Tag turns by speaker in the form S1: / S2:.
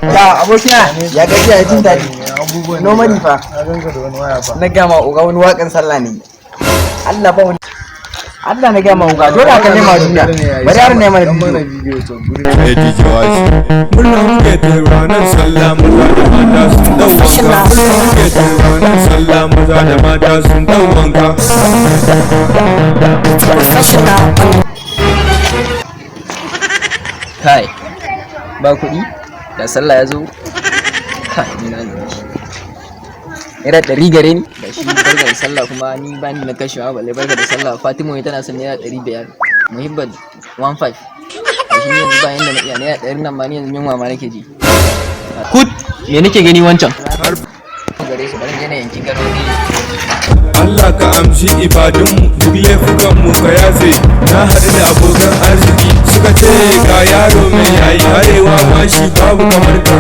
S1: Ya abokina, ya gajiya, ya jin daɗi? Normally fa.
S2: Na ganka da wani waya fa.
S1: Na gama uga, wani waƙan sallah ne. Allah ba wani Allah, na gama uga, dole aka nema duniya. Bari yaron ne mana
S2: Dan mana
S1: bidiyo.
S2: Bidiyo to guri.
S3: Hey DJ Washi. Murna muke ta ranar sallah, maza da mata sun dau wanka. Murna muke ta ranar sallah, maza da mata sun dau wanka.
S4: Professional.
S5: Kai, ba kuɗi da sallah ya zo. Kai, ni na gaji. ₦100 gare ni da shi. Barka da sallah. Kuma ni ba ni na kashewa, balle barka da sallah. Fatima ne tana son ₦500, Muhibbat 15 da shi. Ni yanzu ba yanda na iya, ₦100 nan ma ni yanzu yunwa ma nake ji. Kut, me nake gani wancan gare su? Bari je na yanki garodi.
S3: Allah ka amshi ibadunmu, duk laifukanmu ka yafe. Na haɗu da abokan arziki, suka ce ga yaro mai yayi arewa ma shi babu kamar ka.